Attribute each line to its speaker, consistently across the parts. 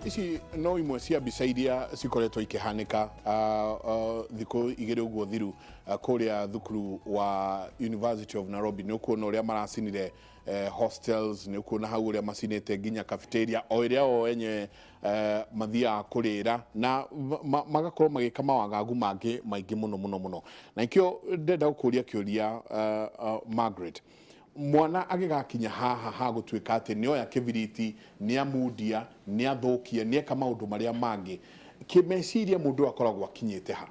Speaker 1: Ici no imwe cia mbica iria cikoretwo ikĩhanĩka thikũ 2 ũguo thiru kũrĩa thukuru wa University of Nairobi. Nĩ ũkuona ũrĩa maracinire hostels, nĩ ũkuona hau ũrĩa macinĩte nginya cafeteria o ĩrĩa o enyewe mathiaga kũrĩra na magakorwo magĩka mawagagu mangĩ maingĩ mũno mũno mũno. Na ikĩo ndĩrenda gũkũria kĩũria, Margaret, mwana agĩgakinya haha ha gũtuĩka atĩ nĩ oya kĩbiriti, nĩ amundia, nĩ athũkia, nĩ eka maũndũ marĩa mangĩ, kĩmeciria mũndũ ũyũ akoragwo akinyĩte ha?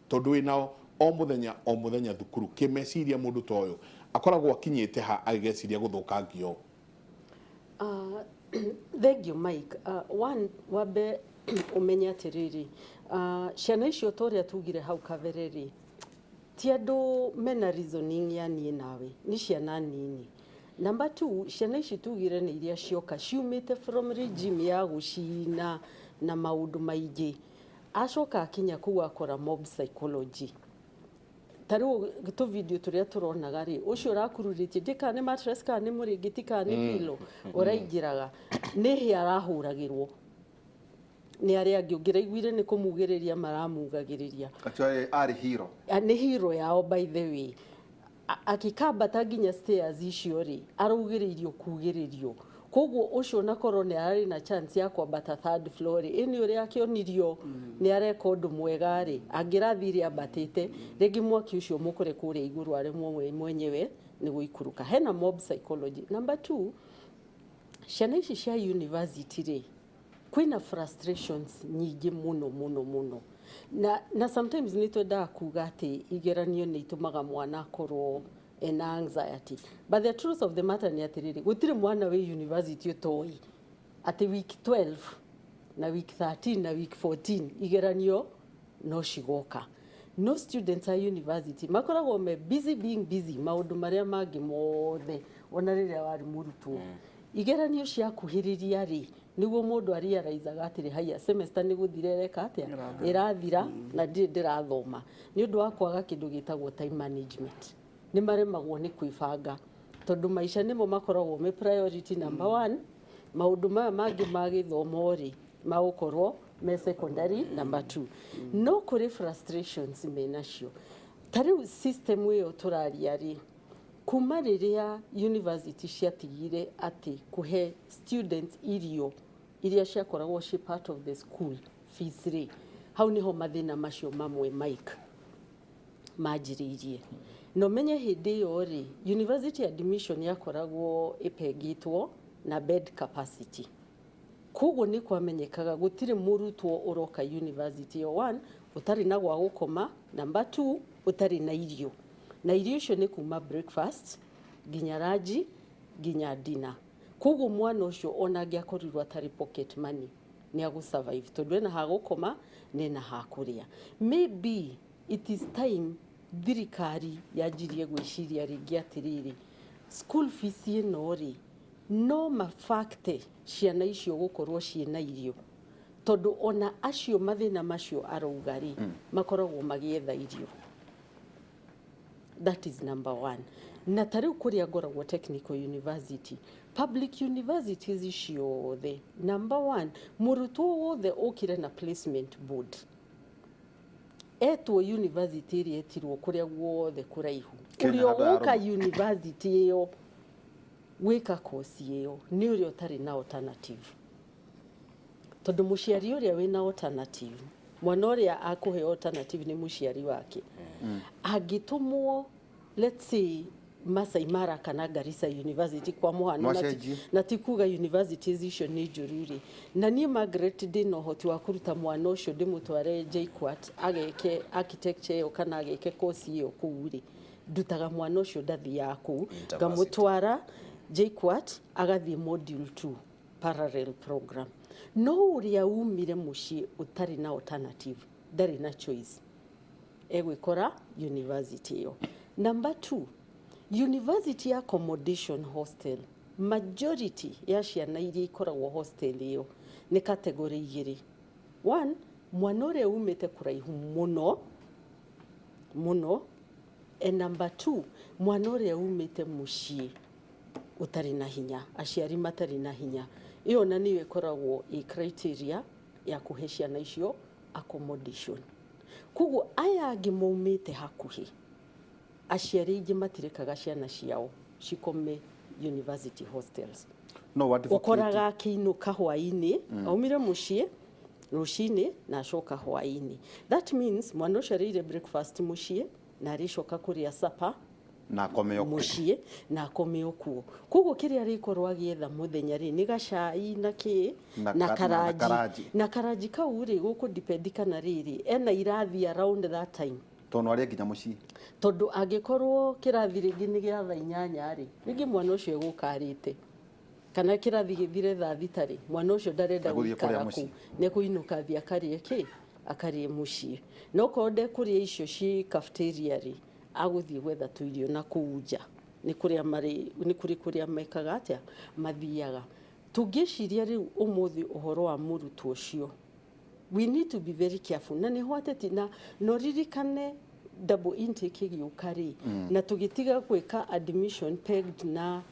Speaker 1: Tondũ wĩnao o mũthenya o mũthenya thukuru, kĩmeciria mũndũ ta ũyũ akoragwo akinyĩte ha agĩgeciria gũthũkangia ũũ?
Speaker 2: Thank you, Mike. One, wambe ũmenye atĩrĩrĩ, ciana icio ta ũrĩa tugire hau kabere rĩ, ti andũ mena reasoning ya niĩ nawe, nĩ ciana nini. Number two, ciana ici tugire nĩ iria cioka ciumĩte from regime ya gũcina na maũndũ maingĩ. Acoka akinya kũu akora mob psychology. Ta rĩu tũvideo tũrĩa tũronaga rĩ, ũcio ũrakururĩtie ndĩ kana nĩ mattress kana nĩ mũrĩngĩti kana nĩ pillow ũraingĩraga, nĩ hĩa arahũragĩrwo nĩ arĩa angĩ, ũngĩraiguire nĩ kũmugĩrĩria maramugagĩrĩria.
Speaker 3: Actually arĩ hero.
Speaker 2: Ah, nĩ hero yao, by the way. Akĩkambata nginya stairs icio rĩ, araugĩrĩirio kugĩrĩrio, koguo ũcio onakorwo nĩ ararĩ na chance ya kwambata third floor rĩ, ĩnĩ ũrĩa akĩonirio nĩ areka ũndũ mwega rĩ, angĩrathire ambatĩte rĩngĩ mwaki ũcio mũkore kũrĩa igũrũ, aremwo we mwenyewe nĩ gũikũrũka. Hena mob psychology. Number two, ciana ici cia university rĩ, kwĩna frustrations nyingĩ mũno mũno mũno, na sometimes nĩ twendaga kuga atĩ igeranio nĩ itũmaga mwana akorwo ena anxiety, but the truth of the matter nĩ atĩrĩrĩ, gũtirĩ mwana wĩ university ũtoĩ atĩ week 12 na week 13 na week 14 igeranio no cigoka. No students a university makoragwo me busy being busy maũndũ marĩa mangĩ mothe. Ona rĩrĩa warĩ mũrutwo, igeranio ciakuhĩrĩria rĩ, nĩguo mũndũ arealizaga atĩrĩ, haiya, semester nĩ gũthira ĩreka atĩa, ĩrathira, na ndirĩ ndĩrathoma nĩ ũndũ wa kwaga kĩndũ gĩtagwo time management. Nĩ maremagwo nĩ kwĩbanga tondũ maica nĩmo makoragwo me priority number one. Maũndũ maya mangĩ ma gĩthomo rĩ, magũkorwo me secondary number two. No kũrĩ frustrations menacio. Ta rĩu system ĩyo tũraria rĩ, kuma rĩrĩa university ciatigire atĩ kũhe students irio iria ciakoragwo ci part of the school fees rĩ, hau niho mathĩna macio mamwe, Mike, manjĩrĩirie. Na ũmenye hĩndĩ ĩyo rĩ, university admission yakoragwo ĩpengĩtwo na bed capacity, koguo nĩ kwamenyekaga gũtirĩ mũrutwo ũroka university ĩyo, one, ũtarĩ na gwa gũkoma, number two, ũtarĩ na irio, na irio icio nĩ kuma breakfast nginya lunch nginya dinner. Koguo mwana ũcio ona angĩakorirwo atarĩ pocket money, nĩ agũ survive tondũ ena ha gũkoma na ena ha kũrĩa. Maybe it is time thirikari yanjirie gwĩciria rĩngĩ atĩrĩrĩ, school fees ĩno rĩ, no mafacte ciana icio gũkorwo ciĩna irio, tondũ ona acio mathĩna macio arauga rĩ, makoragwo magĩetha irio. That is number one. Na ta rĩu kũrĩa ngoragwo Technical University, public universities ciothe, number one, mũrutwo wothe ũkire na placement board etwo university ĩrĩa etirwo kũrĩa guothe kũraihu,
Speaker 3: Kenya
Speaker 2: ũrĩa
Speaker 3: handũ
Speaker 2: ũgũka
Speaker 3: harũmu.
Speaker 2: university ĩyo gwĩka kosi ĩyo nĩ ũrĩa ũtarĩ na alternative, tondũ mũciari ũrĩa wĩna alternative, mwana ũrĩa akũhe alternative nĩ mũciari wake. Angĩtũmwo, let's say, Masai Mara kana Garissa University kwa mũhano,
Speaker 3: Mwacenjie.
Speaker 2: Na ti kuga universities icio nĩ njũru rĩ, na niĩ Margaret ndĩna ũhoti wa kũruta mwana ũcio ndĩmũtware JKUAT ageke architecture ĩyo kana ageke course ĩyo kũu rĩ, ndutaga mwana ũcio ndathiaga kũu, ngamũtwara JKUAT agathiĩ module 2 parallel program. No ũrĩa umire mũciĩ ũtarĩ na alternative ndarĩ na choice, egwĩkora university ĩyo. Number two, university accommodation, hostel, majority ya ciana iria ikoragwo hostel ĩyo nĩ category igĩrĩ. One, mwana ũrĩa umĩte kũraihu mũno mũno, and number two, mwana ũrĩa umĩte mũciĩ ũtarĩ na hinya, aciari matarĩ na hinya. Ĩyo na nĩyo ĩkoragwo ĩ criteria ya kũhe ciana icio accommodation. Koguo aya angĩ maumĩte hakuhĩ, aciari aingĩ matirekaga ciana ciao cikome university hostels.
Speaker 3: No advocate.
Speaker 2: Ũkoraga akĩinũka hwainĩ, aumire mũciĩ rũcinĩ na acoka hwainĩ. That means mwana ũcio arĩire breakfast mũciĩ na arĩcoka kũrĩa supper
Speaker 3: na akome o kuo.
Speaker 2: Mũciĩ na akome o kuo. Koguo kĩrĩa arĩkorwo agĩetha mũthenya rĩ, nĩ gacai na kĩ
Speaker 3: Na
Speaker 2: na
Speaker 3: na
Speaker 2: karanji.
Speaker 3: Karanji.
Speaker 2: Na karanji kau rĩ, gũkũ depend kana rĩrĩ ena irathi around that time.
Speaker 3: Tondũ no arĩe nginya mũciĩ.
Speaker 2: Tondũ angĩkorwo kĩrathi rĩngĩ nĩ gĩa thaa 8 rĩ, rĩngĩ mwana ũcio egũka arĩte, kana kĩrathi gĩthire thaa 6 rĩ, mwana ũcio ndarenda
Speaker 3: Egũthiĩ kũrĩa
Speaker 2: gũikara
Speaker 3: mũciĩ.
Speaker 2: kũu, nĩ ekũinũka athiĩ akarĩe kĩ, akarĩe mũciĩ. No korwo ndekũrĩa icio ci cafeteria rĩ, agũthiĩ gwetha tũirio na kũu nja. Nĩ kũrĩa marĩ, nĩ kũrĩ kũrĩa mekaga atĩa, mathiaga. Tũngĩciria rĩu ũmũthĩ ũhoro wa mũrutwo ũcio, we need to be very careful. Na nĩho ateti na no ririkane double intake ĩgĩũka rĩ, na tũgĩtiga gwĩka admission pegged na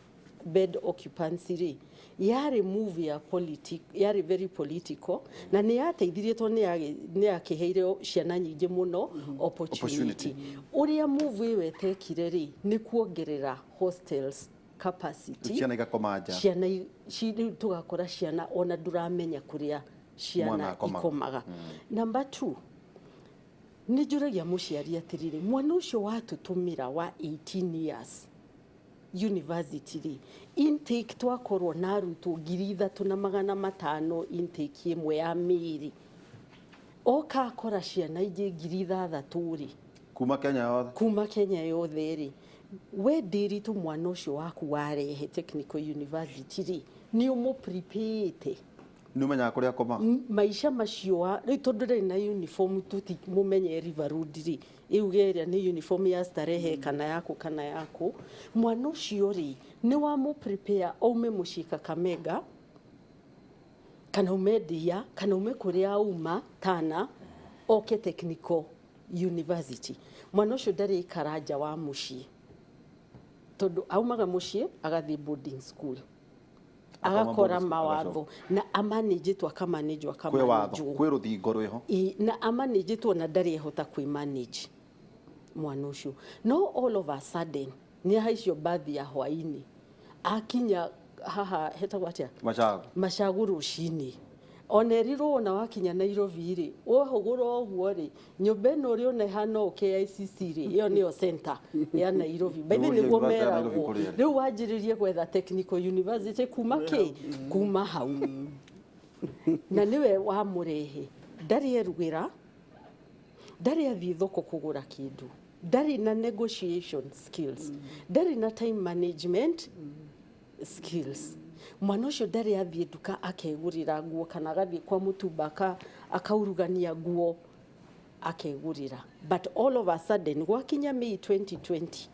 Speaker 2: bed occupancy rĩ, yarĩ move ya politic, yarĩ very political, na nĩ yateithirie tondũ nĩ yakĩheire ciana nyingĩ mũno opportunity.
Speaker 3: Opportunity.
Speaker 2: Ũrĩa move ĩyo ĩtekire rĩ, nĩ kuongerera hostels capacity.
Speaker 3: Ciana igakoma nja.
Speaker 2: Ciana rĩu tũgakora ciana ona ndũramenya kũrĩa
Speaker 3: Mwana
Speaker 2: ciana
Speaker 3: akomaga.
Speaker 2: ikomaga. Number two, nĩ njũragia mũciari atĩrĩrĩ, mwana ũcio watũtũmĩra wa 18 years university rĩ, intake twakorwo na arutwo 3500 intake ĩmwe ya mĩĩrĩ, oka akora ciana ingĩ 6000 rĩ,
Speaker 3: kuma Kenya yothe.
Speaker 2: Kuma Kenya yothe rĩ, we ndĩritũ mwana ũcio waku warehe technical university rĩ, nĩ ũmũ-prepare-ĩte?
Speaker 3: Nĩ ũmenyaga kũrĩa akomaga.
Speaker 2: Maica macio rĩu tondũ ndarĩ na uniform, tũtimũmenye River Road rĩ, ĩuge ĩrĩa nĩ uniform ya Starehe kana yaku kana yaku. Mwana ũcio rĩ, nĩ wamũ prepare aume mũciĩ Kakamega kana ume Ndia kana ume kũrĩa auma Tana oke technical university? Mwana ũcio ndarĩ ikara nja wa mũciĩ, tondũ aumaga mũciĩ agathiĩ boarding school.
Speaker 3: Akoma
Speaker 2: agakora
Speaker 3: boarding school,
Speaker 2: mawatho na amanĩnjĩtwo, akamanĩnjwo,
Speaker 3: kwĩ watho,
Speaker 2: akamanĩnjwo.
Speaker 3: Kwĩ rũthingo rwĩho.
Speaker 2: Ĩ, na amanĩnjĩtwo na ndarĩ ehota kwĩ-manage mwana ũcio. No all of a sudden nĩ ahaicio bathi ya hwainĩ, akinya haha hetagwo atĩa?
Speaker 3: Macago.
Speaker 2: Macago rũcinĩ, ona erirwo ona wakinya Nairobi rĩ, wahũgũra ũguo rĩ, nyũmba ĩno ũrĩona ĩhana ũũ KICC rĩ, ĩyo nĩyo center ya Nairobi. By the way,
Speaker 3: Nĩguo
Speaker 2: nĩguo
Speaker 3: University ya Nairobi
Speaker 2: meragwo.
Speaker 3: kũrĩa ĩrĩ.
Speaker 2: Rĩu wanjĩrĩrie gwetha technical university kuma kĩ, kuma hau, na nĩwe wamũrehe. Ndarĩ erugĩra, ndarĩ athiĩ thoko kũgũra kĩndũ, ndarĩ na negotiation skills, ndarĩ na time management skills. Mwana ũcio ndarĩ athiĩ nduka akegũrĩra nguo, kana agathiĩ kwa mũtumba akaurugania nguo akegũrĩra. But all of a sudden gwakinya May 2020,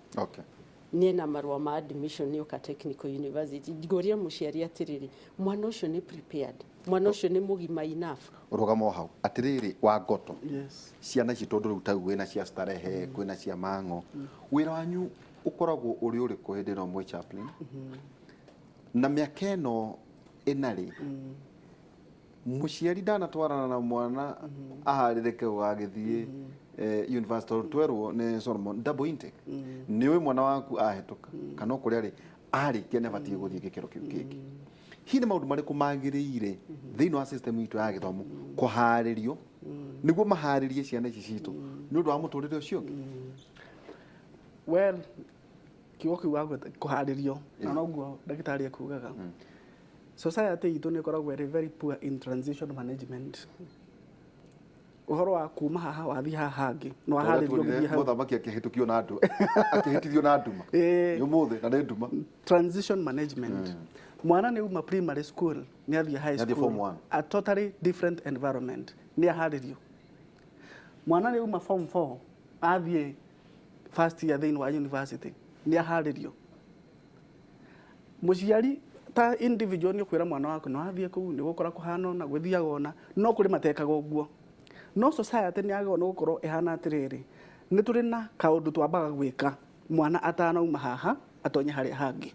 Speaker 2: nĩ ena marũa ma admission nĩ oka technical university. Ngũria mũciari atĩrĩrĩ, mwana ũcio nĩ prepared? Mwana ũcio nĩ mũgima enough?
Speaker 3: Rũgama o hau atĩrĩrĩ, wa ngoto.
Speaker 4: Yes.
Speaker 3: Ciana ici, tondũ rĩu tau kwĩna cia Starehe, kwĩna cia Mang'o, wĩra wanyu ũkoragwo ũrĩ ũrĩkũ hĩndĩ ĩno mwĩ chaplain na mĩaka ĩno ĩna rĩ, mũciari ndanatwarana na mwana aharĩrĩke gũgagĩthiĩ university? Tondũ twerwo nĩ Solomon double intake, nĩ ũĩ mwana waku ahĩtũka kana o kũrĩa rĩ arĩkia nĩ abatiĩ gũthiĩ gĩkĩro kĩu kĩngĩ. Hihi nĩ maũndũ marĩkũ magĩrĩire thĩinĩ wa system itũ ya gĩthomo kũharĩrio nĩguo maharĩrie ciana ici citũ nĩ ũndũ wa mũtũrĩre ũcio ũngĩ?
Speaker 4: Well, kiugo kĩu wagweta kũharĩrio, na noguo ndagĩtarĩ ekugaga, society itũ nĩ ĩkoragwo ĩrĩ very poor in transition management, ũhoro wa kuma haha wathiĩ haha hangĩ no waharĩrio ũgĩthiĩ hau.
Speaker 3: Mũthamaki akĩhĩtũkio na andũ, akĩhĩtithio na nduma.
Speaker 4: Ĩĩ.
Speaker 3: Nĩ ũmũthĩ na nĩ nduma.
Speaker 4: Transition management, mwana nĩ uma primary school nĩ athiĩ high
Speaker 3: Nĩ athiĩ
Speaker 4: school,
Speaker 3: form one.
Speaker 4: A totally different environment. Nĩ aharĩrio? Mwana nĩ uma form 4 athiĩ first year thĩinĩ wa university, nĩ aharĩrio? Mũciari ta individual nĩ ũkwĩra mwana waku no athiĩ kũu nĩ gũkora kũhana ũna, gwĩthiaga ũna, no kũrĩ matekaga ũguo. No society nĩ yagĩrĩirwo nĩ gũkorwo ĩhana atĩrĩrĩ, nĩ tũrĩ na kaũndũ twambaga gwĩka mwana atanauma haha atonye harĩa hangĩ.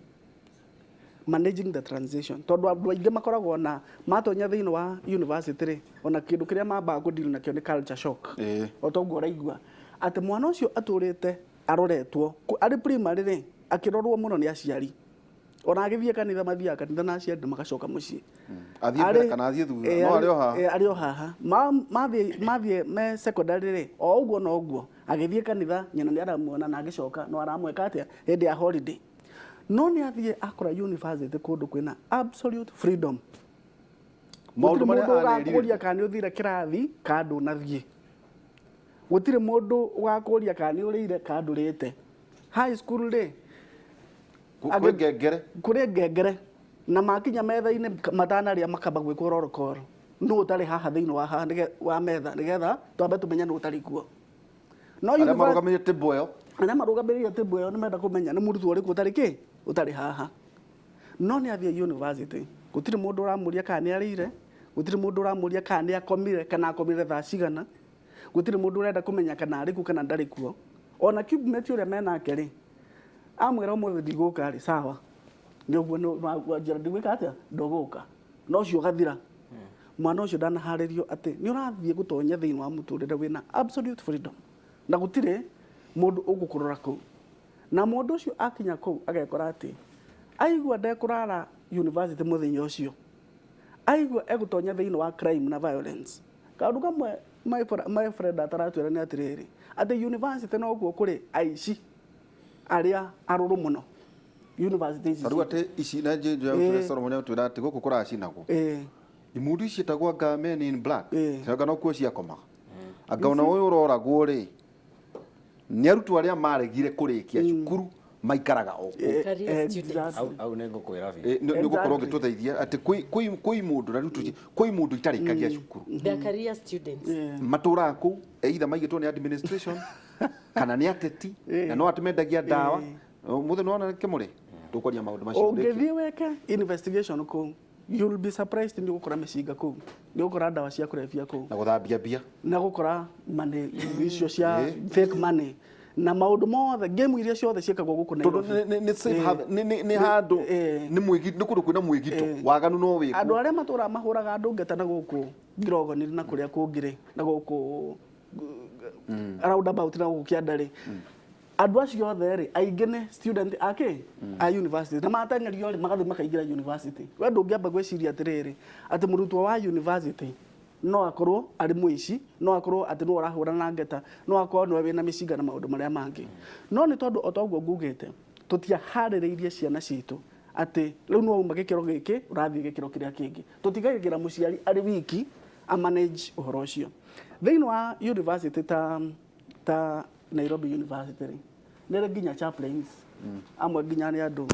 Speaker 4: Managing the transition, tondũ andũ aingĩ makoragwo na matonya thĩinĩ wa university rĩ, ona kĩndũ kĩrĩa mambaga kũdeal nakĩo nĩ culture shock. O toguo ũraigua atĩ mwana ũcio atũrĩte aroretwo arĩ primary rĩ, akĩrorwo mũno nĩ aciari, ona agĩthiĩ kanitha, mathiaga kanitha na aciari na magacoka mũciĩ.
Speaker 3: Athiĩ mbere kana athiĩ thutha, no arĩ o haha.
Speaker 4: Arĩ o haha. Mathiĩ me secondary rĩ, o ũguo no ũguo agĩthiĩ kanitha, nyina nĩ aramuona, na agĩcoka no aramweka atĩa hĩndĩ ya holiday. No nĩ athiĩ akora university kũndũ kwĩna absolute freedom.
Speaker 3: Maũndũ
Speaker 4: Gũtirĩ
Speaker 3: marĩa
Speaker 4: mũndũ ũgakũria
Speaker 3: anerirĩria.
Speaker 4: Kana nĩ ũthire kĩrathi kana ndũnathiĩ, gũtirĩ mũndũ ũgakũria kana nĩ ũrĩire kana ndũrĩte. High school rĩ,
Speaker 3: Kwĩ ngengere.
Speaker 4: Kũrĩ ngengere, na makinya metha-inĩ matanarĩa makamba gwĩkwo roll call, nũ ũtarĩ haha thĩinĩ wa haha wa metha, nĩgetha twambe tũmenye nũ ũtarĩ kuo. No
Speaker 3: Arĩa marũgamĩrĩire table ĩyo.
Speaker 4: Arĩa marũgamĩrĩire table ĩyo nĩ menda kũmenya nĩ mũrutwo ũrĩkũ ũtarĩ kĩ ũtarĩ haha. No nĩ athiĩ university, gũtirĩ mũndũ ũramũria kana nĩ arĩire, gũtirĩ mũndũ ũramũria kana nĩ akomire, kana akomire thaa cigana, gũtirĩ mũndũ ũrenda kũmenya kana arĩ kuo kana ndarĩ kuo. Ona cubemate ũrĩa menake rĩ, amwĩra ũmũthĩ ndigũka rĩ, sawa, nĩ ũguo nĩ wanjĩra ndigwĩka atĩa, ndũgũka, no ũcio ũgathira. Mwana ũcio ndanaharĩrio atĩ nĩ ũrathiĩ gũtonya thĩinĩ wa mũtũrĩre wĩna absolute freedom, na gũtirĩ mũndũ ũgũkũrora kũu. Na mũndũ ũcio akinya kũu agekora atĩ aigua ndekũrara university mũthenya ũcio, aigua egũtonya thĩinĩ wa crime na violence. Kaũndũ kamwe my friend ataratwĩra nĩ atĩrĩrĩ, atĩ university nokuo kũrĩ aici arĩa arũrũ mũno, university ici.
Speaker 3: Tarĩu atĩ ici na njĩ Solomon atwĩra atĩ gũkũ kũracinagwo, imundu ici ciĩtagwo anga men in black, anga nokuo ciakomaga, anga ona ũyũ ũroragwo rĩ, nĩ arutwo arĩa maregire kũrĩkia cukuru maikaraga o kũu.
Speaker 2: Career students.
Speaker 5: Au nĩ ngũkwĩra biũ.
Speaker 3: Nĩ ũgũkorwo ũgĩtũteithia atĩ kwĩ imũndũ na rĩu kwĩ imũndũ itarĩkagia cukuru.
Speaker 2: They are career students.
Speaker 3: Matũraga kũu either maigĩtwo nĩ administration kana nĩ ateti, na no atĩ mendagia ndawa. Mũthĩ nĩwona kĩmũrĩ tũkwaria maũndũ macio.
Speaker 4: Ũngĩthiĩ wĩke investigation kũu, you'll be surprised, nĩ ũgũkora mĩcinga kũu, nĩ ũgũkora ndawa cia kũrebia kũu,
Speaker 3: na gũthambia mbia,
Speaker 4: na gũkora money icio cia fake money na maũndũ mothe, game iria ciothe ciĩkagwo gũkũ
Speaker 3: tondũ
Speaker 4: Nairobi.
Speaker 3: nĩ safe haven, nĩ handũ nĩ kũndũ kwĩna mwĩgito, waganu no wĩkwo.
Speaker 4: Andũ arĩa matũraga mahũraga andũ ngeta na gũkũ Ngirogoni na kũrĩa kũngĩ rĩ, na gũkũ roundabout na gũkũ kĩanda rĩ, andũ acio othe rĩ, aingĩ nĩ student ake a university, na mateng'erio rĩ, magathiĩ makaingĩra university. We ndũngĩamba gwĩciria atĩrĩrĩ, atĩ mũrutwo wa university no akorwo arĩ mũici, no akorwo atĩ nĩwe ũrahũrana na ngeta, no akorwo nĩwe wĩna mĩcinga na maũndũ marĩa mangĩ. No nĩ tondũ o toguo ngugĩte, tũtiaharĩrĩirie ciana citũ atĩ rĩu nĩ wauma gĩkĩro gĩkĩ ũrathiĩ gĩkĩro kĩrĩa kĩngĩ. Tũtigagĩra mũciari arĩ wiki amanage ũhoro ũcio. Thĩinĩ wa university ta Nairobi University rĩ, nĩ rĩ nginya chaplains amwe nginya nĩ andũ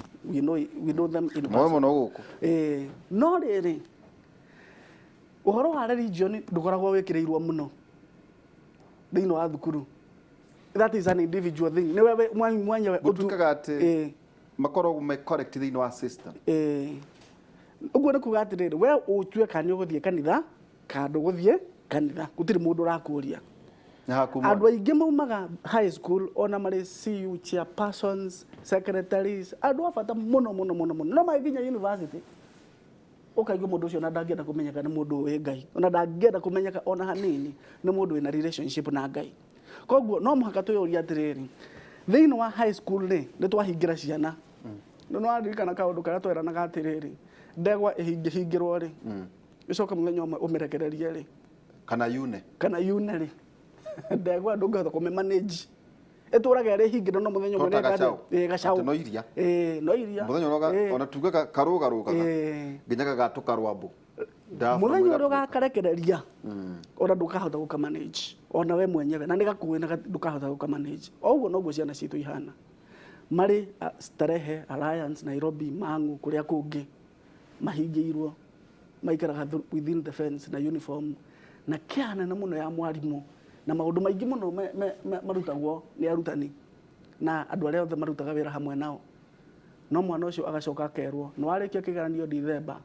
Speaker 4: we know them in
Speaker 3: moe
Speaker 4: person.
Speaker 3: Mũno gũkũ.
Speaker 4: No rĩrĩ, ũhoro wa religion ndũkoragwo wĩkĩrĩirwo mũno thĩinĩ wa thukuru. That is an individual thing, nĩwe mwenyewe
Speaker 3: Gũtuĩkaga atĩ makoragwo me correct thĩinĩ wa system.
Speaker 4: Ũguo nĩ kuga atĩrĩrĩ, we ũtue kana nĩ ũgũthiĩ kanitha kana ndũgũthiĩ kanitha, gũtirĩ mũndũ ũrakũria.
Speaker 3: Nĩ haku.
Speaker 4: Andũ aingĩ maumaga high school ona marĩ CU chairpersons, secretaries, andũ a bata mũno mũno mũno mũno, no magĩkinya university ũkaigua mũndũ ũcio ona ndangĩenda kũmenyeka nĩ mũndũ ũĩ Ngai, ona ndangĩenda kũmenyeka ona hanini nĩ mũndũ wĩna relationship na Ngai. Koguo no mũhaka twĩyũrie atĩrĩrĩ, thĩinĩ wa high school rĩ, nĩ twahingĩra ciana. Nĩ waririkana kaũndũ karĩa tweranaga atĩrĩrĩ, ndegwa ĩhingĩhingĩrwo rĩ, ĩcoke mũthenya ũmwe ũmĩrekererie rĩ,
Speaker 3: kana yune.
Speaker 4: Kana yune rĩ, ndegwa ndũngĩhota kũmĩ manage, ĩtũraga ĩrĩ hingĩre, no mũthenya ũmwe
Speaker 3: No ta
Speaker 4: nĩ
Speaker 3: gacaũ.
Speaker 4: Gacaũ.
Speaker 3: Atĩ no iria.
Speaker 4: No iria.
Speaker 3: Mũthenya ũrĩa ona tugaga karũgarũkaga nginya gagatũka rwambũ.
Speaker 4: Mũthenya ũrĩa ũgakarekereria, ona ndũkahota gũka manage ona we mwenyewe, na nĩ gakuĩ na ndũkahota gũka manage. O ũguo noguo ciana citũ ihana marĩ Starehe, Alliance, Nairobi, Mang'u, kũrĩa kũngĩ mahingĩirwo, maikaraga within the fence na uniform na kĩa nene mũno ya mwarimũ na maũndũ maingĩ mũno marutagwo nĩ arutani na andũ arĩa othe marutaga wĩra hamwe nao. No mwana ũcio agacoka akerwo nĩ warĩkia kĩgeranio Dithemba,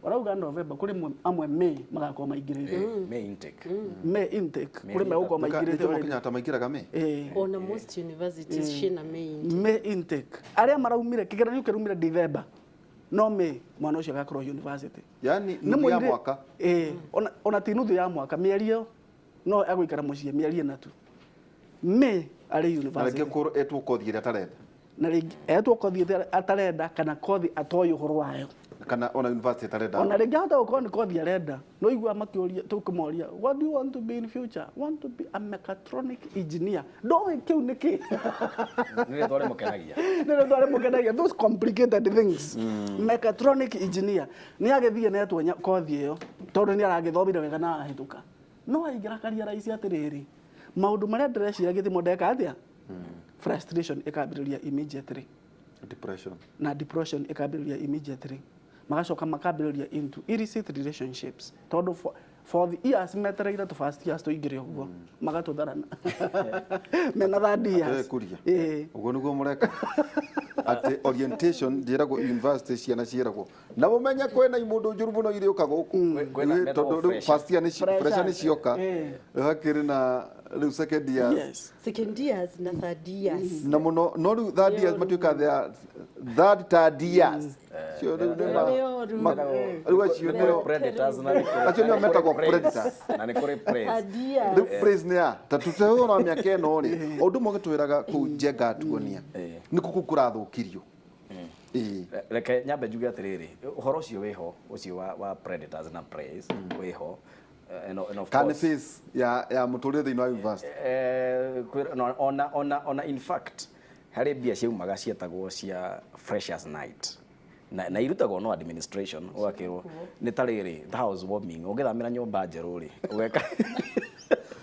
Speaker 4: ũrauga November, kũrĩ amwe May magakorwo maingĩrĩte.
Speaker 5: May intake.
Speaker 4: May intake, kũrĩ megũkorwo maingĩrĩte
Speaker 3: Jomo
Speaker 4: already.
Speaker 3: Kenyatta maingĩraga May.
Speaker 2: Ona most universities ciĩna May intake.
Speaker 4: May intake, arĩa maraumire kĩgeranio kĩraumire Dithemba. No May mwana ũcio agakorwo university.
Speaker 3: Yani
Speaker 4: Nĩ
Speaker 3: nuthu ya mwaka.
Speaker 4: Ĩĩ, ona ti nuthu ya mwaka, mĩeri ĩyo no egũikara mũciĩ mĩeri ĩna tu. May arĩ
Speaker 3: Na
Speaker 4: university.
Speaker 3: rĩngĩ kũrwo etwo kothi ĩrĩa atarenda.
Speaker 4: Na rĩngĩ etwo kothi ĩrĩa atarenda kana kothi atoĩ ũhoro wayo.
Speaker 3: Kana ona university atarenda.
Speaker 4: Ona rĩngĩ ahota gũkorwo nĩ kothi arenda, no igua makĩũria, tũkĩmoria, "What do you want to be in future?" "Want to be a mechatronic engineer." Ndoĩ kĩu nĩ kĩ.
Speaker 5: Nĩ rĩtwa rĩmũkenagia.
Speaker 4: Nĩ rĩtwa rĩmũkenagia, those complicated things. Mechatronic engineer nĩ agĩthiĩ netwo kothi ĩyo tondũ nĩ aragĩthomire wega na ahĩtũka, no aingĩra karia raici atĩrĩrĩ, maũndũ marĩa ndĩreciria gĩthimo ndeka atĩa, frustration ĩkambĩrĩria immediately.
Speaker 3: Depression.
Speaker 4: Na depression ĩkambĩrĩria immediately, magacoka makambĩrĩria into illicit relationships, tondũ for the years metereire tũ first years tũingĩre ũguo magatũtharana mena third years.
Speaker 3: Kuria.
Speaker 4: Ĩĩ.
Speaker 3: Ũguo nĩguo mũreka atĩ orientation njĩragwo university ciana ciĩragwo na mũmenye kwĩna imũndũ njũru mũno irĩũka gũkũ.
Speaker 5: Kwĩna
Speaker 3: Rĩu
Speaker 5: metagwo
Speaker 3: tondũ rĩu
Speaker 5: fresher.
Speaker 3: first year nĩ fresher nĩ cioka.
Speaker 4: Ĩĩ.
Speaker 3: Rĩu hakĩrĩ na rĩu second years.
Speaker 2: Second years na third years.
Speaker 3: Na mũno no rĩu third years matuĩka they are third years. Cio rĩu nĩ
Speaker 2: Nĩ oru.
Speaker 3: Rĩu acio nĩo
Speaker 5: Predators na nĩ kũrĩ-
Speaker 3: Acio nĩo
Speaker 5: na nĩ kũrĩ
Speaker 3: metagwo
Speaker 5: preys.
Speaker 3: predators.
Speaker 5: Na nĩ kũrĩ preys.
Speaker 2: Third years.
Speaker 3: Rĩu praise nĩ ya ta tũtehũra mĩaka ĩno rĩ, o ũndũ ũmwe gĩtwĩraga kũu njenga atuonia nĩ kũkũ kũrathũkirio. Ĩĩ.
Speaker 5: Reke nyambe njuge atĩrĩrĩ, ũhoro ũcio wĩho, ũcio wa predators na preys wĩho. And of
Speaker 3: Kana nĩ
Speaker 5: course,
Speaker 3: phase ya mũtũrĩre thĩinĩ wa university.
Speaker 5: No, ona in fact harĩ mbia ciaumaga cietagwo cia freshers night na irutagwo no administration, ũgakĩrwo nĩ ta rĩrĩ ta house warming, ũngĩthamĩra nyũmba njerũ rĩ, ũgeka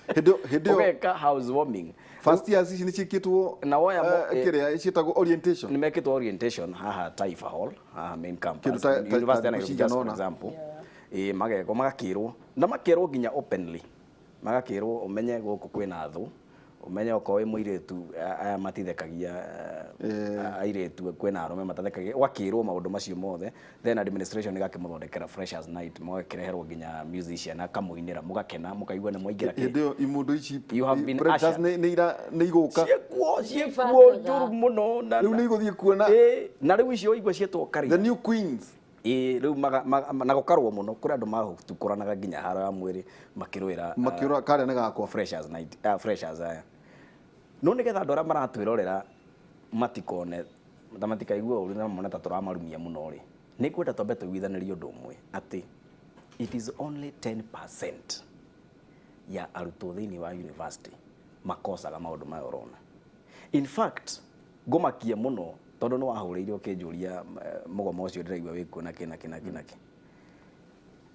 Speaker 3: Hĩndĩ ĩyo
Speaker 5: ũgeka house warming.
Speaker 3: First years ici nĩ ciĩkĩtwo
Speaker 5: Na woya
Speaker 3: kĩrĩa ciĩtagwo orientation.
Speaker 5: Nĩ mekĩtwo orientation haha Taifa Hall, haha main campus
Speaker 3: Kĩndũ
Speaker 5: University
Speaker 3: ta
Speaker 5: ya Nairobi,
Speaker 3: thikũ
Speaker 5: just for
Speaker 3: cigana ũna.
Speaker 5: example. Ĩĩ, magekwo, magakĩrwo na makerwo nginya openly, magakĩrwo ũmenye gũkũ kwĩna thũ, ũmenye okorwo wĩ mũirĩtu, aya matithekagia airĩtu, kwĩna arũme matathekagia, ũgakĩrwo maũndũ macio mothe. Then administration ĩgakĩmũthondekera freshers night, mũgakĩreherwo nginya musician akamũinĩra, mũgakena, mũkaigua nĩ mwaingĩra
Speaker 3: Hĩndĩ ĩyo imũndũ ici
Speaker 5: You have been
Speaker 3: predators
Speaker 5: ushered.
Speaker 3: nĩ igũka.
Speaker 5: Ciĩkuo njũru mũno na
Speaker 3: Rĩu nĩ igũthiĩ kuona
Speaker 5: Ĩĩ, na rĩu icio igua ciĩtwo
Speaker 3: the
Speaker 5: career.
Speaker 3: new queens.
Speaker 5: Ĩĩ, rĩu na gũkarwo mũno, kũrĩ andũ matukũranaga nginya haro ya mwĩrĩ makĩrũĩra
Speaker 3: Makĩũra karĩa nĩ gakwa.
Speaker 5: Freshers night, freshers aya. No nĩgetha andũ arĩa maratwĩrorera matikone ta matikaigue ũru na mone ta tũramarumia mũno rĩ, nĩ ngwenda twambe tũiguithanĩrie ũndũ ũmwe atĩ it is only 10% ya arutwo thĩinĩ wa university makosaga maũndũ maya ũrona. In fact, ngũmakie mũno tondũ nĩ wahũrĩire ũkĩnjũria mũgomo ũcio ndĩraigua wĩkuo na kĩ na kĩ na kĩ na kĩ.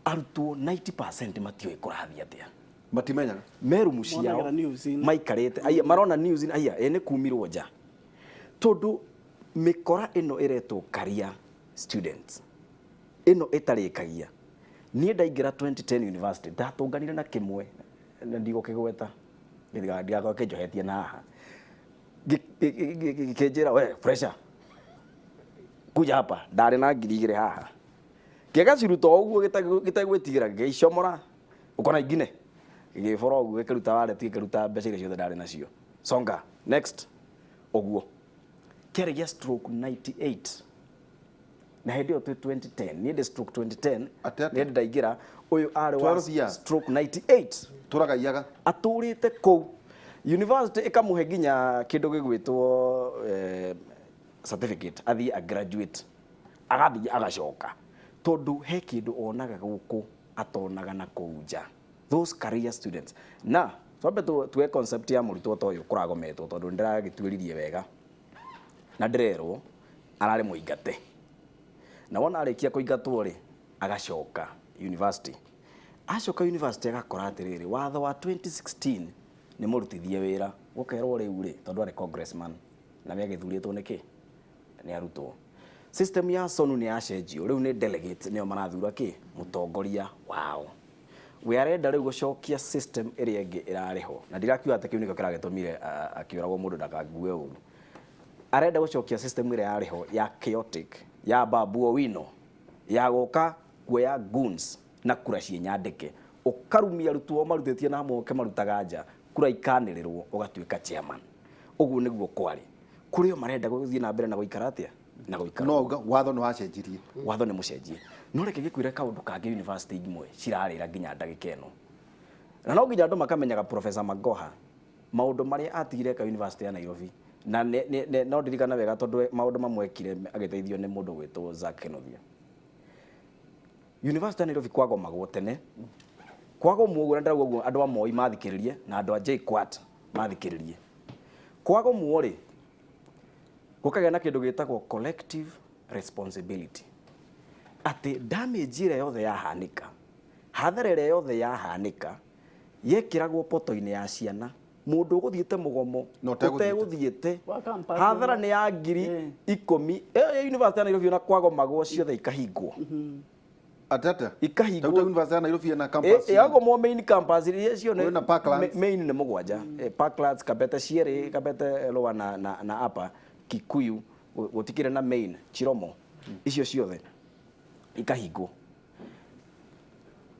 Speaker 5: Arutwo 90% matiũĩ kũrathiĩ atĩa.
Speaker 3: Matimenyaga.
Speaker 5: Merumu ciao
Speaker 4: Monagĩra news-inĩ.
Speaker 5: maikarĩte aya marona news aya ĩ nĩ kumirwo nja, tondũ mĩkora ĩno ĩretwo career students ĩno ĩtarĩkagia. Niĩ ndaingĩra 2010 university ndatũnganire na kĩmwe na ndigũkĩgweta ndigakorwo kĩnjohetie na haha. Gĩkĩnjĩra, "We fresher, kuja hapa." Ndarĩ na 2,000 haha, gĩgaciruta o ũguo gĩtegwĩtigĩra, gĩgĩcomora ukona ingine, gĩgĩbora ũguo, gĩkĩruta wallet, gĩkĩruta mbeca iria ciothe ndarĩ nacio, "Songa, next." Ũguo kĩarĩ gĩa stroke 98 na hĩndĩ ĩyo twĩ 2010, niĩ ndĩ stroke 2010.
Speaker 3: Atĩ atĩa?
Speaker 5: Nĩ ndaingĩra, ũyũ arĩ wa
Speaker 3: 12 years.
Speaker 5: stroke 98.
Speaker 3: Tũragaiyaga.
Speaker 5: Atũrĩte kũu university ĩkamũhe nginya kĩndũ gĩgwĩtwo certificate, athiĩ a graduate, agathiĩ agacoka tondũ he kĩndũ onaga gũkũ atonaga na kũu nja. Those career students, na twambe tuwe concept ya mũrutwo ta ũyũ kũragometwo, tondũ nĩndĩragĩtuĩririe wega na ndĩrerwo ararĩ mũingate, na wona arĩkia kũingatwo rĩ, agacoka university. Acoka university agakora atĩrĩrĩ, watho wa 2016 nĩ mũrutithie wĩra, gũkerwo rĩu rĩ, tondũ arĩ congressman na nĩ agĩthurĩtwo nĩkĩ nĩ arutwo, system ya SONU nĩ yacenjio, rĩu nĩ delegates nĩo marathura kĩ mũtongoria wao. We arenda rĩu gũcokia system ĩrĩa ĩngĩ ĩrarĩ ho, na ndirakiuga atĩ kĩu nĩkĩo kĩragĩtũmire akĩũragwo, mũndũ ndakangue ũru. Arenda gũcokia system ĩrĩa yarĩ ho ya chaotic ya Babu Owino, ya gũka kuoya goons na kura ciĩ nyandĩke, ũkarumia arutwo marutĩtie na hamwe ũkĩmarutaga nja, kura ikanĩrĩrwo, ũgatuĩka chairman. Ũguo nĩguo kwarĩ. Kũrĩ o marenda gũthiĩ na mbere na gũikara atĩa Na gũikara.
Speaker 3: No uga watho nĩ wacenjirie.
Speaker 5: Watho nĩ mũcenjie, no reke ngĩkwĩre kaũndũ kangĩ. University imwe cirarĩra nginya ndagĩka ĩno, na no nginya andũ makamenyaga Professor Magoha maũndũ marĩa atigire ka University ya Nairobi, na no ndirikana wega tondũ maũndũ mamwe ekire agĩteithio nĩ mũndũ gwĩtwo Zack Kinuthia. University ya Nairobi kwagomagwo tene, kwagomwo ũguo, na ndĩrauga ũguo andũ a Moi mathikĩrĩrie na andũ a JKUAT mathikĩrĩrie. Kwagomwo rĩ, gũkagĩa na kĩndũ gĩtagwo collective responsibility, atĩ damage ĩrĩa yothe yahanĩka, hathara ĩrĩa yothe yahanĩka, yekĩragwo poto-inĩ ya ciana. Mũndũ ũgũthiĩte mũgomo
Speaker 3: Na ũtegũthiĩte.
Speaker 5: Ũtegũthiĩte
Speaker 4: Wa campus.
Speaker 5: Hathara nĩ ya ngiri 10 ĩyo ya University ya Nairobi, ona kwagomagwo ciothe ikahingwo.
Speaker 3: Atata.
Speaker 5: Ikahingwo.
Speaker 3: Tauta University ya Nairobi na campus.
Speaker 5: Yagomwo main campus iria cio
Speaker 3: Kwĩna Parklands.
Speaker 5: Main nĩ mũgwanja. Parklands, Kabete cierĩ, Kabete Lower na Upper, Kikuyu gũtikĩrĩ na main, Chiromo, icio ciothe ikahingwo.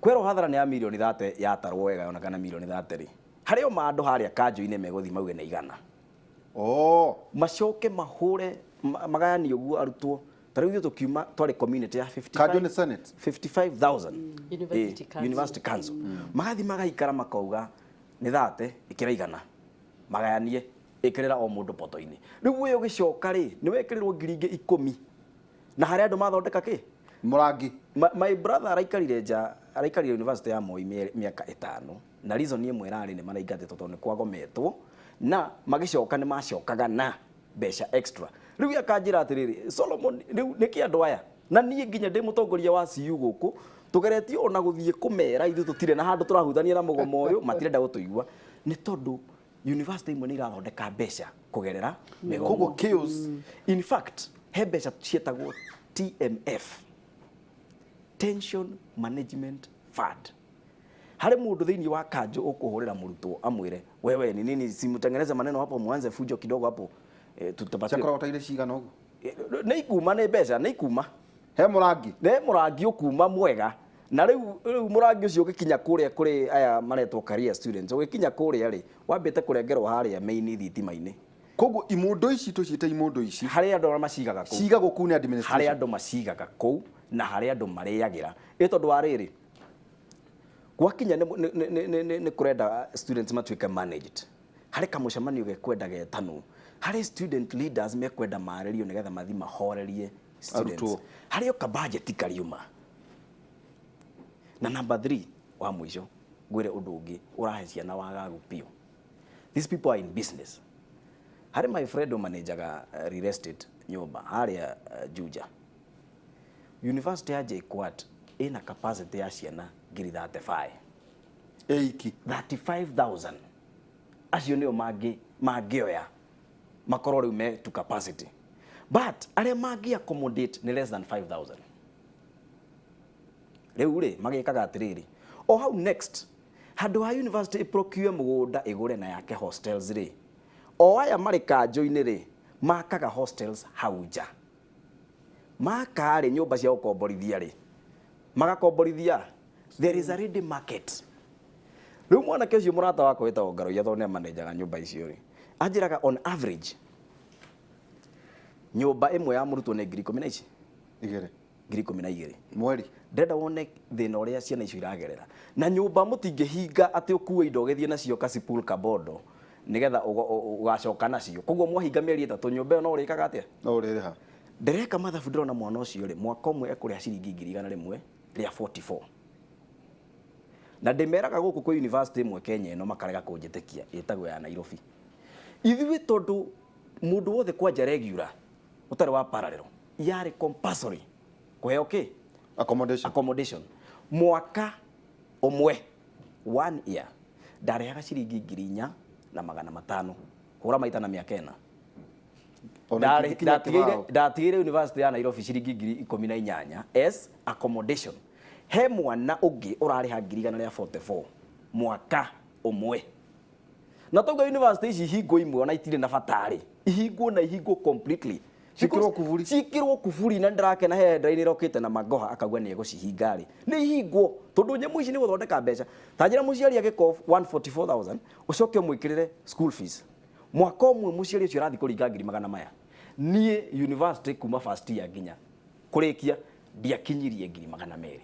Speaker 5: Kwerwo hathara nĩ ya mirioni 30, yatarwo wega yonekana mirioni 30 rĩ, harĩ o mandũ harĩa kanjũ-inĩ megũthiĩ mauge nĩ igana.
Speaker 3: Oh.
Speaker 5: Macoke mahũre magayanie ũguo arutwo. Ta rĩu ithuĩ tũkiuma twarĩ community ya 55
Speaker 3: Kanjũ nĩ Senate.
Speaker 5: 55,000.
Speaker 2: University Council.
Speaker 5: University Council magathiĩ magaikara makauga nĩ 30, ĩkĩra igana, magayanie, ĩkĩrĩra o mũndũ poto-inĩ. Rĩu ũyũ ũgĩcoka rĩ, nĩ wekĩrĩrwo ngiri ingĩ 10 na harĩa andũ mathondeka kĩ.
Speaker 3: Mũrangi.
Speaker 5: My brother araikarire nja, araikarire University ya Moi mĩaka 5, na reason ĩmwe ĩrarĩ nĩ maraingatĩtwo tondũ nĩ kwagometwo, na magĩcoka nĩ macokaga na mbeca extra. Rĩu akanjĩra atĩrĩrĩ, "Solomon, rĩu nĩkĩ andũ aya?" Na niĩ nginya ndĩ mũtongoria wa CU gũkũ, tũgeretie ona gũthiĩ kũmera ithuĩ tũtirĩ na handũ tũrahutania na mũgomo ũyũ, matirenda gũtũigua, nĩ tondũ university imwe nĩ irathondeka mbeca kũgerera mĩgomo.
Speaker 3: Koguo chaos.
Speaker 5: In fact, he mbeca ciĩtagwo TMF, Tension Management Fund. Harĩ mũndũ thĩinĩ wa kanjũ ũkũhũrĩra mũrutwo amwĩre, "Wewe ni nini? Simtengeneze maneno hapo, muanze fujo kidogo hapo, tutapatia."
Speaker 3: Ciakoragwo ta irĩ cigana ũguo?
Speaker 5: Nĩ ikuma, nĩ mbeca nĩ ikuma.
Speaker 3: He mũrangi.
Speaker 5: Nĩ mũrangi ũkuma mwega, na rĩu mũrangi ũcio ũgĩkinya kũrĩa kũrĩ aya maretwo career students, ũgĩkinya kũrĩa rĩ, wambĩte kũrengerwo harĩa main thitima-inĩ.
Speaker 3: Koguo imũndũ ici tũciĩte imũndũ ici.
Speaker 5: Harĩa andũ arĩa macigaga kũu.
Speaker 3: Cigagwo kũu nĩ
Speaker 5: Harĩa
Speaker 3: administration.
Speaker 5: Andũ macigaga kũu na harĩa andũ marĩagĩra. Ĩ tondũ wa rĩrĩ, gwakinya nĩ kũrenda students matuĩke managed, harĩ kamũcemanio gekwenda getanwo, harĩ student leaders mekwenda marĩrio nĩgetha mathi mahorerie students.
Speaker 3: Arutwo.
Speaker 5: Harĩ o kabajeti kariuma. Na number 3 wa mũico, ngwĩre ũndũ ũngĩ ũrahe ciana wagagu biũ. These people are in business. Harĩ my friend ũmanejaga real estate, nyũmba harĩa Juja. University ya JKUAT ĩna capacity ya ciana ngiri 35.
Speaker 3: Ĩiki.
Speaker 5: 35,000 acio nĩo mangĩoya makorwo rĩu me to capacity, but arĩa mangĩ accommodate nĩ less than 5000. Rĩu rĩ, magĩkaga atĩrĩrĩ, o hau next handũ ha university ĩprocure mũgũnda, ĩgũre na yake hostels rĩ, o aya marĩ kanjũ-inĩ rĩ, makaga hostels hau nja. Maka rĩ nyũmba cia gũkomborithia rĩ, magakomborithia. There is a ready market. Rĩu mwanake ũcio mũrata wakwa wĩtagwo Ngaroia, tondũ nĩ amanejaga nyũmba icio rĩ, anjĩraga on average nyũmba ĩmwe ya mũrutwo nĩ ngiri 10 na ici
Speaker 3: Igĩrĩ.
Speaker 5: Ngiri 12.
Speaker 3: Mweri.
Speaker 5: Ndĩrenda wone thĩna ũrĩa ciana icio iragerera. Na nyũmba mũtingĩhinga atĩ ũkue indo ũgĩthiĩ nacio Kasipul, Kabondo, nĩgetha ũgacoka nacio. Koguo mwahinga mĩeri 3, nyũmba ĩyo no ũrĩkaga atĩa?
Speaker 3: No ũrĩrĩha.
Speaker 5: Ndĩreka mathabu, ndĩrona mwana ũcio rĩ, mwaka ũmwe ekũrĩha ciringi ngiri 144. Na ndĩmeraga gũkũ kwĩ university ĩmwe Kenya ĩno, makarega kũnjĩtĩkia, ĩtagwo ya Nairobi. Ithuĩ tondũ mũndũ wothe kwanja regular ũtarĩ wa parallel yarĩ compulsory kũheo kĩ?
Speaker 3: Accommodation.
Speaker 5: Accommodation. Mwaka ũmwe, one year, ndarĩhaga ciringi 4500. Hũra maita na mĩaka 4.
Speaker 3: Ona itingĩkinya kĩbao.
Speaker 5: Ndatigĩire University ya Nairobi ciringi 18,000 as accommodation. He mwana ũngĩ ũrarĩha ngiri 144 mwaka ũmwe. Na tauga university ici ihingwo imwe ona itirĩ na bata rĩ, ihingwo na ihingwo completely.
Speaker 3: Ciĩkĩrwo kuburi.
Speaker 5: Ciĩkĩrwo kuburi. Na ndĩrakena he headline ĩrokĩte na Magoha akauga nĩ egũcihinga rĩ, nĩ ihingwo, tondũ nyamũ ici nĩ gũthondeka mbeca. Ta njĩra, mũciari agĩko 144,000, ũcoke ũmwĩkĩrĩre school fees mwaka ũmwe, mũciari ũcio arathiĩ kũringa ngiri magana maya. Niĩ university kuma first year nginya kũrĩkia ndiakinyirie 200,000,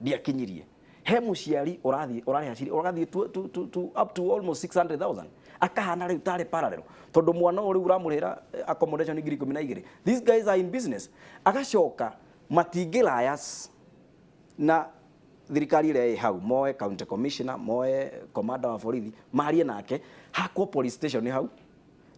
Speaker 5: ndiakinyirie. He mũciari ũrathiĩ ũrarĩha ciri ũrathiĩ to up to almost 600,000, akahana rĩu tarĩ parallel, tondũ mwana ũyũ rĩu ũramũrĩhĩra accommodation 12,000. These guys are in business. Agacoka matingĩlayas na thirikari ĩrĩa ĩ hau, moe county commissioner, moe commander wa borithi, marie nake hakwo police station hau,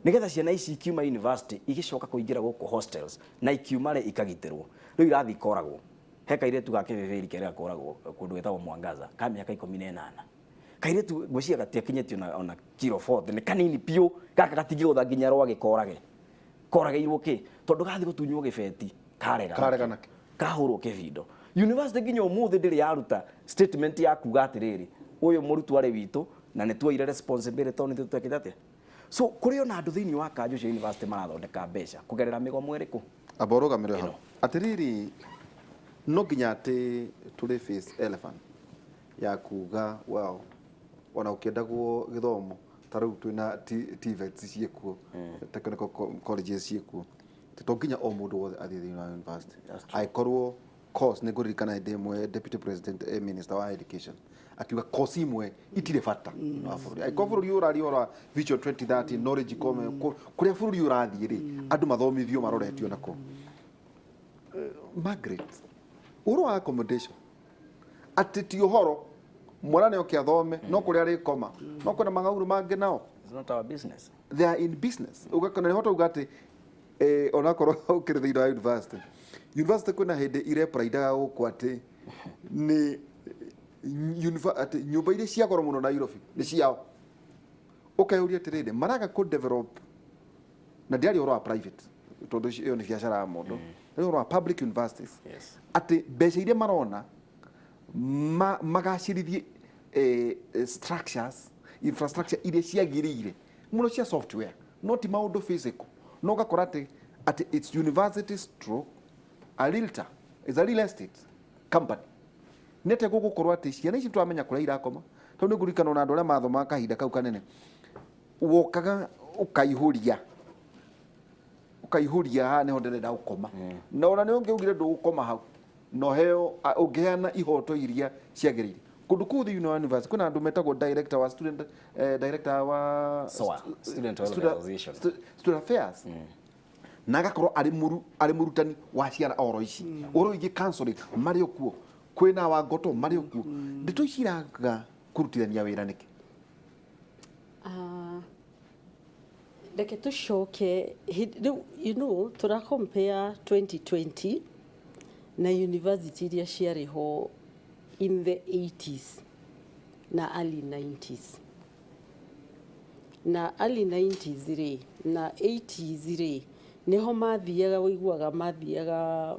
Speaker 5: nigetha ciana ici ikiuma university igicoka kũingĩra gũkũ hostels na ikiuma rĩ ikagitĩrwo. Rĩu irathiĩ koragwo. He kairĩtu ga kĩbĩbĩri kerĩa koragwo kũndũ gwĩtagwo Mwangaza ka mĩaka 18. Kairĩtu ngwĩciria gatiakinyĩtie ona kiro 40, nĩ kanini biũ. Gaka gatingĩgũtha nginya rwagĩ korage. Koragĩirwo kĩ? Tondũ gathiĩ gũtunywo gĩbeti karega.
Speaker 3: Karega nakĩ?
Speaker 5: Kahũrwo kĩbindo. University nginya ũmũthĩ ndĩrĩ yaruta statement ya kuga atĩrĩrĩ, ũyũ mũrutwo arĩ witũ na nĩ tuoire responsibility tondũ nĩ twekĩte atĩa. So kũrĩ ona andũ thĩinĩ wa kanjũ cia university marathondeka mbeca kũgerera mĩgomo ĩrĩkũ?
Speaker 3: Amba ũrũgamĩre hau. Atĩrĩrĩ, no nginya atĩ tũrĩ face elephant ya kuga, well, ona ũkĩendagwo gĩthomo ta rĩu twĩna TVETs ciĩkuo, technical colleges ciĩkuo, to nginya o mũndũ wothe athiĩ thĩinĩ wa university angĩkorwo course. Nĩ ngũririkana hĩndĩ ĩmwe deputy president, minister wa education akiuga course imwe itirĩ bata thĩinĩ wa bũrũri, angĩkorwo bũrũri ũraria ũhoro wa Vision 2030, knowledge economy, kũrĩa bũrũri ũrathiĩ rĩ, andũ mathomithio maroretio nako. Margaret, ũhoro wa accommodation, atĩ ti ũhoro mwana nĩ oke athome, no kũrĩa arĩkoma no kwĩna mang'aurũ mangĩ nao.
Speaker 5: It's not our business.
Speaker 3: They are in business. Ũgakona nĩ hota uga atĩ onakorwo ũkĩrĩ thĩinĩ wa university kwĩna hĩndĩ irepraidaga gũkũ atĩ nĩ atĩ nyũmba iria cia goro mũno Nairobi nĩ ciao. Ũkeyũria atĩrĩrĩ, maraga kũ develop na ndiaria ũhoro wa private, tondũ ĩyo nĩ biacara ya mũndũ, nĩ ũhoro wa public universities, atĩ mbeca iria marona magacĩrithie structures, infrastructure iria ciagĩrĩire mũno cia software, no ti maũndũ physical. No ũgakora atĩ it's university stroke a realtor, is a real estate company. Nĩ atĩa gũgũkorwo atĩ ciana ici tũramenya kũrĩa irakoma? Tondũ nĩ ngũririkana ona andũ arĩa mathomaga kahinda kau kanene, wokaga ũkaihũria haha nĩho ndĩrenda gũkoma, na ona nĩ ũngĩaugire ndũgũkoma hau na ũheo ũngĩheana ihoto iria ciagĩrĩire kũndũ kũu thĩinĩ wa university. Kwĩna andũ metagwo director wa student, director wa
Speaker 5: SOA, Student Welfare Association.
Speaker 3: Student affairs, na agakorwo arĩ mũrutani wa ciana oro ici ũhoro wĩgiĩ counseling marĩ o kuo, kwĩna wangoto marĩ o kuo. Ndeto ici iraga kũrutithania wĩra nĩkĩ?
Speaker 2: Ah, reke tũcoke rĩu, tũra compare 2020 na university iria ciarĩ ho in the 80s na early 90s. Na early 90s rĩ na 80s rĩ, nĩho mathiaga, wĩiguaga mathiaga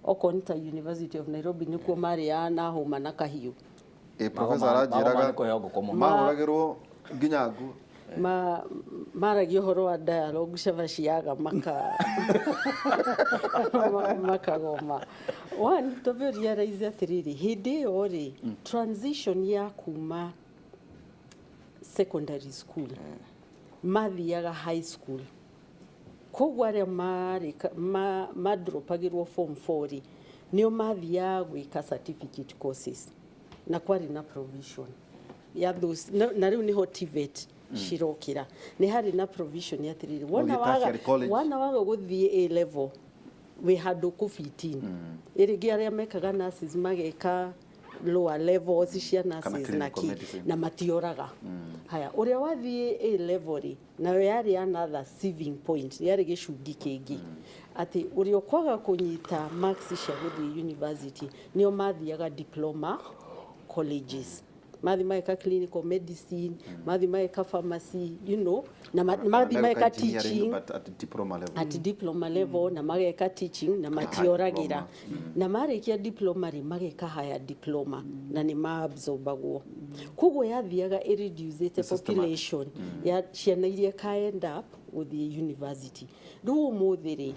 Speaker 2: okorwo nĩ ta University of Nairobi, nĩkuo marĩaga na hũma na kahiũ.
Speaker 3: Ĩ, professor aranjĩraga
Speaker 5: Magoma nĩ kũheo ngũkũ mũno.
Speaker 3: Mahũragĩrwo nginya nguo.
Speaker 2: Maragia ũhoro wa dialogue, cabaci yaga makagoma. One, twambe realize atĩrĩrĩ, hĩndĩ ĩyo rĩ, transition ya kuma secondary school mathiaga high school, koguo arĩa marĩ madropagĩrwo form 4 rĩ, nĩo mathiaga gwĩka certificate courses, na kwarĩ na provision ya those, na rĩu nĩho TVET cirokĩra. Nĩ harĩ na provision ya atĩrĩrĩ, wona
Speaker 3: Gũthiĩ
Speaker 2: waga
Speaker 3: tertiary college.
Speaker 2: Wana waga gũthiĩ A level, wĩ handũ kũbitin ĩrĩngĩ, arĩa mekaga nurses mageka lower levels cia nurses na
Speaker 3: clinical
Speaker 2: kĩ
Speaker 3: medicine.
Speaker 2: Na matioraga. Haya, ũrĩa wathiĩ A level rĩ, nayo yarĩ another sieving point, yarĩ gĩcungi kĩngĩ atĩ ũrĩa ũkwaga kũnyita marks cia gũthiĩ university nĩo mathiaga diploma colleges, mathi mageka clinical medicine, mathi mageka pharmacy, na mathi mageka
Speaker 3: engineering,
Speaker 2: teaching
Speaker 3: but at diploma level.
Speaker 2: At diploma level, na mageka teaching na matioragĩra, na marĩkia diploma rĩ, mageka higher diploma na nĩ maabsorbagwo. Koguo yathiaga ĩreducĩte
Speaker 3: Systematic.
Speaker 2: Population ya ciana iria ka end up gũthiĩ university. Rĩu ũmũthĩ rĩ,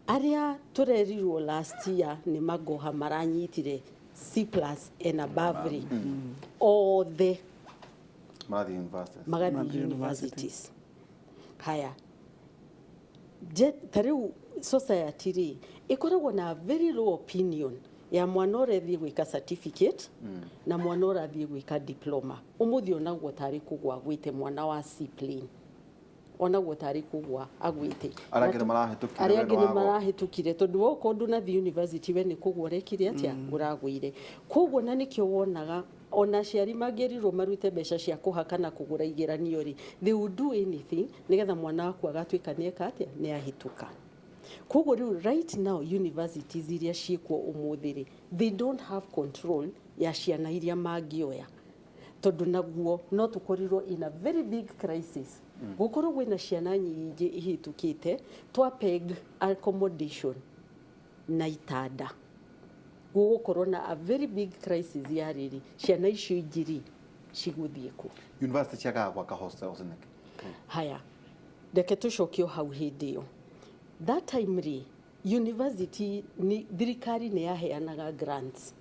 Speaker 2: arĩa tũrerirwo last year nĩ magoha maranyitire C plus and above rĩ, othe
Speaker 3: marathiĩ universities.
Speaker 2: Magathiĩ
Speaker 4: Magathiĩ
Speaker 2: universities. Haya, Ta rĩu society rĩ ĩkoragwo na very low opinion ya mwana ũrethiĩ gwĩka certificate na mwana ũrathiĩ gwĩka diploma. Ũmũthĩ onagwo tarĩ kũgwa agwĩte mwana wa C plain, onagwo tarĩ kũgwa agwĩte.
Speaker 3: Arĩa angĩ nĩmarahĩtũkire,
Speaker 2: Arĩa
Speaker 3: we
Speaker 2: angĩ
Speaker 3: nĩwagwa.
Speaker 2: Nĩmarahĩtũkire, tondũ wokorwo ndũnathiĩ university, we nĩ kũgwa ũrekire atĩa, ũragũire. Koguo na nĩkĩo wonaga ona aciari mangĩrirwo marute mbeca cia kũhaka na kũgũra igeranio rĩ, they will do anything nĩgetha mwana waku agatuĩka nĩ eka atĩa, nĩ ahĩtũka. Koguo rĩu right now universities iria ciĩkuo ũmũthĩ rĩ, they don't have control ya ciana iria mangĩoya, tondũ naguo no tũkorirwo in a very big crisis. Gũkorwo kwĩna ciana nyingĩ ihĩtũkĩte twa peg accommodation na itanda, gũgũkorwo na a very big crisis ya rĩrĩ, ciana icio ingĩ rĩ cigũthiĩ kũ?
Speaker 3: University ciagaga gwaka hostels nĩkĩ?
Speaker 2: Haya, reke tũcoke o hau hĩndĩ ĩyo. That time rĩ, university nĩ thirikari nĩ yaheanaga grants.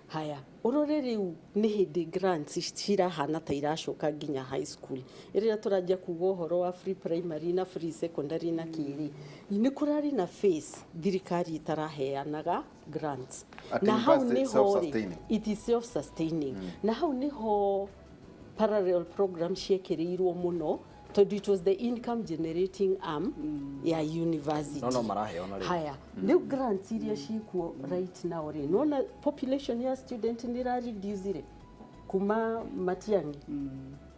Speaker 2: Haya, ũrore rĩu nĩ hĩndĩ grants cirahana ta iracoka nginya high school. Rĩrĩa tũranjia kuga ũhoro wa free primary na free secondary na kĩrĩ, nĩ kũrarĩ na phase thirikari ĩtaraheanaga grants.
Speaker 3: Atĩ
Speaker 2: Na hau
Speaker 3: university
Speaker 2: nĩho rĩ,
Speaker 3: self-sustaining.
Speaker 2: It is self-sustaining. Na hau nĩho parallel program ciekĩrĩirwo mũno, tondũ it was the income generating arm ya university.
Speaker 5: No maraheo na rĩu.
Speaker 2: Haya, rĩu grants iria ciĩkuo right now rĩ, nĩwona population ya student nĩ ĩrareducire kuma Matiang'i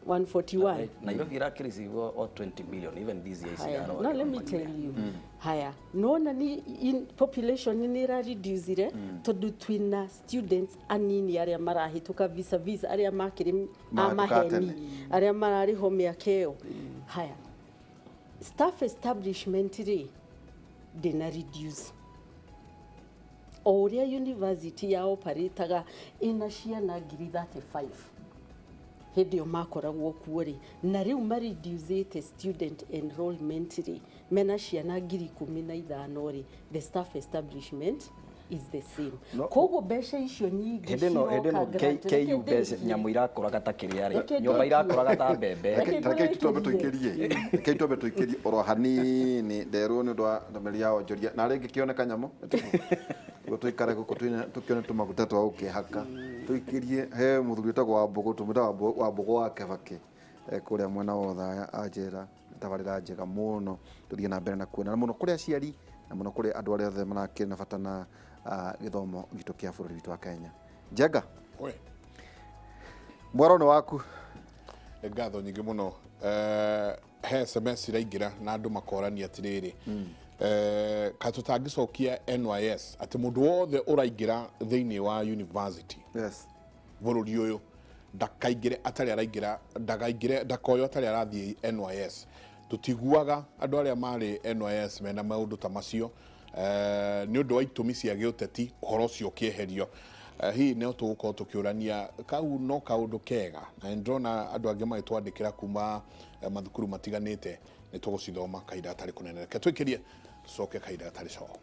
Speaker 2: 141.
Speaker 5: Nairobi irakĩreceive o 20 million even this year.
Speaker 2: Haya,
Speaker 5: Ici
Speaker 2: no, let me tell you. Haya, nona ni in population nĩ ĩrareducire, tondũ twĩna students anini arĩa marahĩtũka vis-a-vis arĩa makĩrĩ a
Speaker 3: Mahĩtũka
Speaker 2: maheni
Speaker 3: tene.
Speaker 2: Arĩa mararĩ ho mĩaka ĩyo. Haya, staff establishment rĩ ndĩna reduce. O ũrĩa university ya operataga ĩna ciana 35,000 hĩndĩ ĩyo makoragwo kuo rĩ, na rĩu mareducĩte student enrollment rĩ, mena ciana 15,000 rĩ, the staff establishment is the same.
Speaker 5: No-
Speaker 2: Koguo mbeca icio nyingĩ
Speaker 5: Hĩndĩ ĩno
Speaker 2: ciroka grant.
Speaker 5: KU
Speaker 2: Reke
Speaker 5: mbeca
Speaker 2: ndĩkie.
Speaker 5: nyamũ irakũraga ta kĩrĩa rĩ,
Speaker 2: Reke
Speaker 5: nyũmba
Speaker 2: ndĩkie.
Speaker 5: irakũraga ta mbembe.
Speaker 2: Reke
Speaker 3: Rekei twambe
Speaker 2: ngũrĩkĩrie.
Speaker 3: tũikĩrie, rekei twambe tũikĩrie oro hanini, nderwo nĩ ũndũ wa ndũmĩrĩri ya onjoria na rĩngĩ kĩoneka nyamũ nĩguo tũikare gũkũ tũkĩone tũmaguta twa gũkĩhaka. Tũikĩrie he mũthuri wĩtagwo Wambũgũ, tũmwĩtaga Wambũgũ wa Kĩbakĩ, kũrĩa mwena wa Othaya, anjĩra tabarĩra njega mũno tũthiĩ na mbere na kuona, na mũno kũrĩ aciari na mũno kũrĩ andũ arĩa othe marakĩrĩ na bata na gĩthomo gitũ kĩa bũrũri witũ wa Kenya. Njenga.
Speaker 1: We.
Speaker 3: Mwaro nĩ waku.
Speaker 1: Nĩ ngatho nyingĩ mũno. He SMS iraingĩra na andũ makorania atĩrĩrĩ, ka tũtangĩcokia NYS atĩ mũndũ wothe ũraingĩra thĩinĩ wa university bũrũri ũyũ ndakaingĩre atarĩ araingĩra, ndakaingĩre, ndakoywo atarĩ arathiĩ NYS. Tũtiguaga andũ arĩa marĩ NYS mena maũndũ ta macio. Nĩ ũndũ wa itũmi cia gĩũteti ũhoro ũcio ũkĩeherio. Hihi no tũgũkorwo tũkĩũrania kau no kaũndũ kega, na nĩ ndĩrona andũ angĩ magĩtwandĩkĩra kuma mathukuru matiganĩte. Nĩ tũgũcithoma kahinda gatarĩ kũnene. Reke twĩkĩrie, tũcoke kahinda gatarĩ coho.